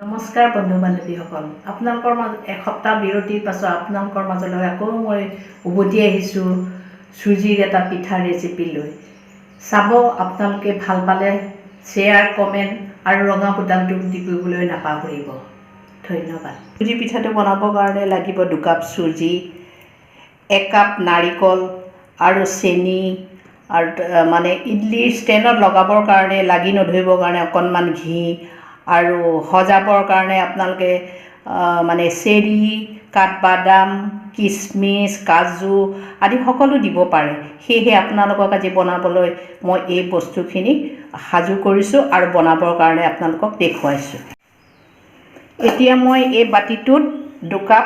নমস্কাৰ বন্ধু বান্ধৱীসকল, আপোনালোকৰ মাজত এসপ্তাহ বিৰতিৰ পাছত আপোনালোকৰ মাজলৈ আকৌ মই উভতি আহিছোঁ চুজিৰ এটা পিঠাৰ ৰেচিপি লৈ। চাব, আপোনালোকে ভাল পালে শ্বেয়াৰ, কমেণ্ট আৰু ৰঙা বুটামটো টিপিবলৈ নাপাহৰিব। ধন্যবাদ। চুজি পিঠাটো বনাবৰ কাৰণে লাগিব 2 কাপ চুজি, 1 কাপ নাৰিকল আৰু চেনি আৰু মানে ইডলি ষ্টেণ্ডত লগাবৰ কাৰণে, লাগি নধৰিবৰ কাৰণে অকণমান ঘি আৰু সজাবৰ কাৰণে আপোনালোকে মানে চেৰি, কাঠবাদাম, কিচমিচ, কাজু আদি সকলো দিব পাৰে। সেয়েহে আপোনালোকক আজি বনাবলৈ মই এই বস্তুখিনি সাজু কৰিছোঁ আৰু বনাবৰ কাৰণে আপোনালোকক দেখুৱাইছোঁ। এতিয়া মই এই বাতিটোত 2 কাপ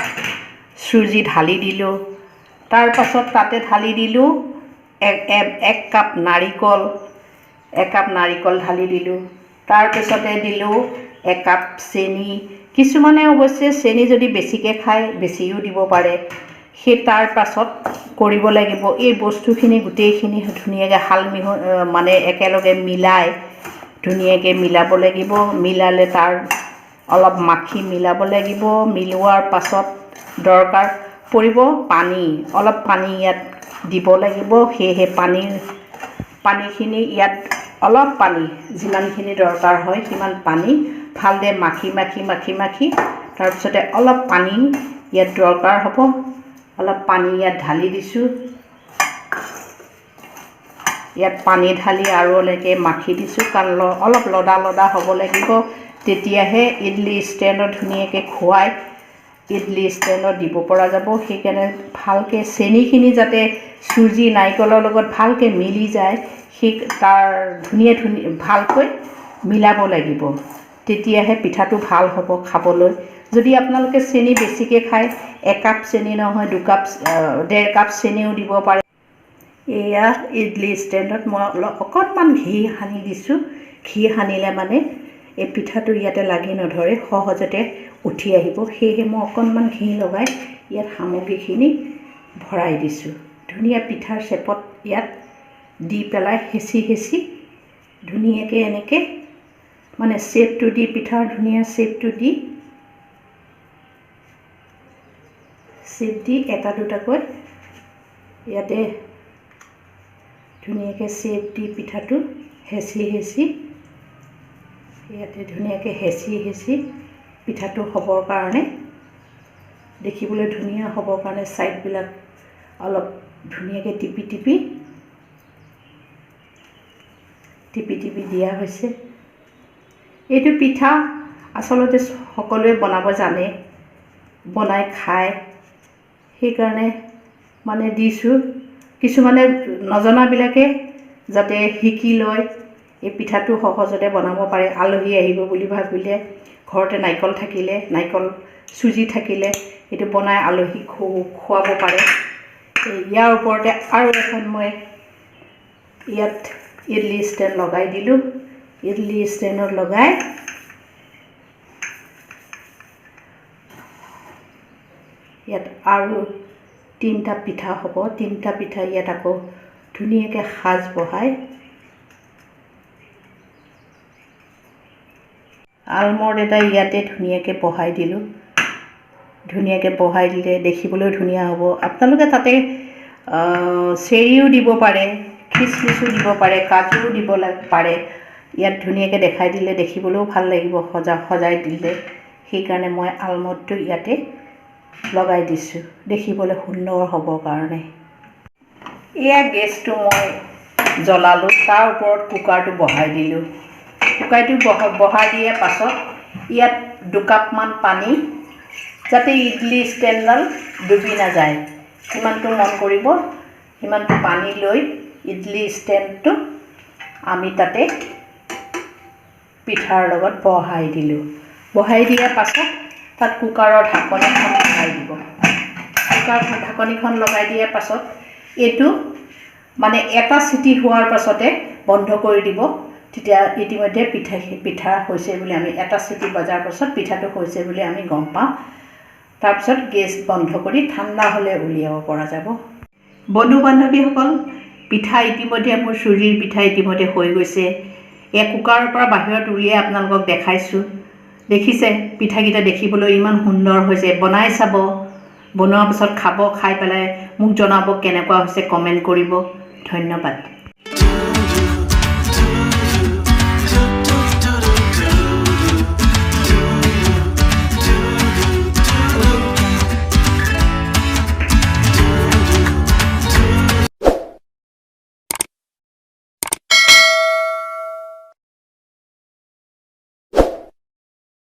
চুজি ঢালি দিলোঁ। তাৰপাছত তাতে ঢালি দিলোঁ 1 কাপ নাৰিকল। 1 কাপ নাৰিকল ঢালি দিলোঁ। তাৰপিছতে দিলোঁ 1 কাপ চেনি। কিছুমানে অৱশ্যে চেনি যদি বেছিকৈ খায়, বেছিও দিব পাৰে। সেই তাৰ পাছত কৰিব লাগিব, এই বস্তুখিনি গোটেইখিনি ধুনীয়াকৈ সাল মিহ মানে একেলগে মিলাই ধুনীয়াকৈ মিলাব লাগিব। মিলালে তাৰ অলপ মাখি মিলাব লাগিব। মিলোৱাৰ পাছত দৰকাৰ পৰিব পানী। অলপ পানী ইয়াত দিব লাগিব। সেয়েহে পানীখিনি ইয়াত অলপ পানী যিমানখিনি দৰকাৰ হয় সিমান পানী ভালদৰে মাখি মাখি মাখি মাখি তাৰপিছতে অলপ পানী ইয়াত দৰকাৰ হ'ব। অলপ পানী ইয়াত ঢালি দিছোঁ। ইয়াত পানী ঢালি আৰু এনেকৈ মাখি দিছোঁ, কাৰণ অলপ লদা লদা হ'ব লাগিব, তেতিয়াহে ইডলি ষ্টেণ্ডত ধুনীয়াকৈ খুৱাই ইডলি ষ্টেণ্ডত দিব পৰা যাব। সেইকাৰণে ভালকৈ চেনিখিনি যাতে চুজি নাৰিকলৰ লগত ভালকৈ মিলি যায়, সেই তাৰ ধুনীয়া ধুনীয়া ভালকৈ মিলাব লাগিব, তেতিয়াহে পিঠাটো ভাল হ'ব খাবলৈ। যদি আপোনালোকে চেনি বেছিকৈ খায়, 1 কাপ চেনি নহয়, 2 কাপ, 1.5 কাপ চেনিও দিব পাৰে। এয়া ইডলি ষ্টেণ্ডত মই অলপ অকণমান ঘি সানি দিছোঁ। ঘি সানিলে মানে এই পিঠাটো ইয়াতে লাগি নধৰে, সহজতে উঠি আহিব। সেয়েহে মই অকণমান ঘি লগাই ইয়াত সামগ্ৰীখিনি ভৰাই দিছোঁ। ধুনীয়া পিঠাৰ চেপত ইয়াত দি পেলাই হেঁচি হেঁচি ধুনীয়াকৈ এনেকৈ মানে শ্বেপটো দি, পিঠাৰ ধুনীয়া শ্বেপটো দি, শ্বেপ দি এটা দুটাকৈ ইয়াতে ধুনীয়াকৈ শ্বেপ দি পিঠাটো হেঁচি হেঁচি ইয়াতে ধুনীয়াকৈ হেঁচি হেঁচি পিঠাটো হ'বৰ কাৰণে, দেখিবলৈ ধুনীয়া হ'বৰ কাৰণে ছাইডবিলাক অলপ ধুনীয়াকৈ টিপি টিপি টিপি টিপি দিয়া হৈছে। এইটো পিঠা আচলতে সকলোৱে বনাব জানে, বনাই খায়, সেইকাৰণে মানে দিছোঁ। কিছুমানে নজনাবিলাকে যাতে শিকি লয়, এই পিঠাটো সহজতে বনাব পাৰে। আলহী আহিব বুলি ভাবিলে ঘৰতে নাৰিকল থাকিলে, নাৰিকল চুজি থাকিলে এইটো বনাই আলহীক খুৱাব পাৰে। ইয়াৰ ওপৰতে আৰু এখন মই ইয়াত ইডলি ষ্টেণ্ড লগাই দিলোঁ। ইডলি ষ্টেণ্ডত লগাই ইয়াত আৰু তিনিটা পিঠা হ'ব। তিনিটা পিঠা ইয়াত আকৌ ধুনীয়াকৈ সাজ বহাই আলমণ্ড এটা ইয়াতে ধুনীয়াকৈ বহাই দিলোঁ। ধুনীয়াকৈ বহাই দিলে দেখিবলৈও ধুনীয়া হ'ব। আপোনালোকে তাতে চেৰিও দিব পাৰে, খিচমিচো দিব পাৰে, কাজুও দিব পাৰে। ইয়াত ধুনীয়াকৈ দেখাই দিলে দেখিবলৈও ভাল লাগিব, সজাই দিলে। সেইকাৰণে মই আলমণ্ডটো ইয়াতে লগাই দিছোঁ, দেখিবলৈ সুন্দৰ হ'বৰ কাৰণে। এয়া গেছটো মই জ্বলালোঁ, তাৰ ওপৰত কুকাৰটো বহাই দিলোঁ। কুকাৰটো বহাই দিয়াৰ পাছত ইয়াত 2 কাপমান পানী, যাতে ইডলি ষ্টেণ্ডডাল ডুবি নাযায় সিমানটো মন কৰিব, সিমানটো পানী লৈ ইডলি ষ্টেণ্ডটো আমি তাতে পিঠাৰ লগত বহাই দিলোঁ। বহাই দিয়াৰ পাছত তাত কুকাৰৰ ঢাকনিখন লগাই দিব। কুকাৰৰ ঢাকনিখন লগাই দিয়াৰ পাছত এইটো মানে এটা চিটি হোৱাৰ পাছতে বন্ধ কৰি দিব। তেতিয়া ইতিমধ্যে পিঠা হৈছে বুলি আমি এটা চিটি বজাৰ পাছত পিঠাটো হৈছে বুলি আমি গম পাওঁ। তাৰপিছত গেছ বন্ধ কৰি ঠাণ্ডা হ'লে উলিয়াব পৰা যাব। বন্ধু বান্ধৱীসকল, পিঠা ইতিমধ্যে মোৰ চুজিৰ পিঠা ইতিমধ্যে হৈ গৈছে। এয়া কুকাৰৰ পৰা বাহিৰত উলিয়াই আপোনালোকক দেখাইছোঁ। দেখিছে, পিঠাকেইটা দেখিবলৈ ইমান সুন্দৰ হৈছে। বনাই চাব, বনোৱাৰ পাছত খাব, খাই পেলাই মোক জনাব কেনেকুৱা হৈছে, কমেণ্ট কৰিব। ধন্যবাদ।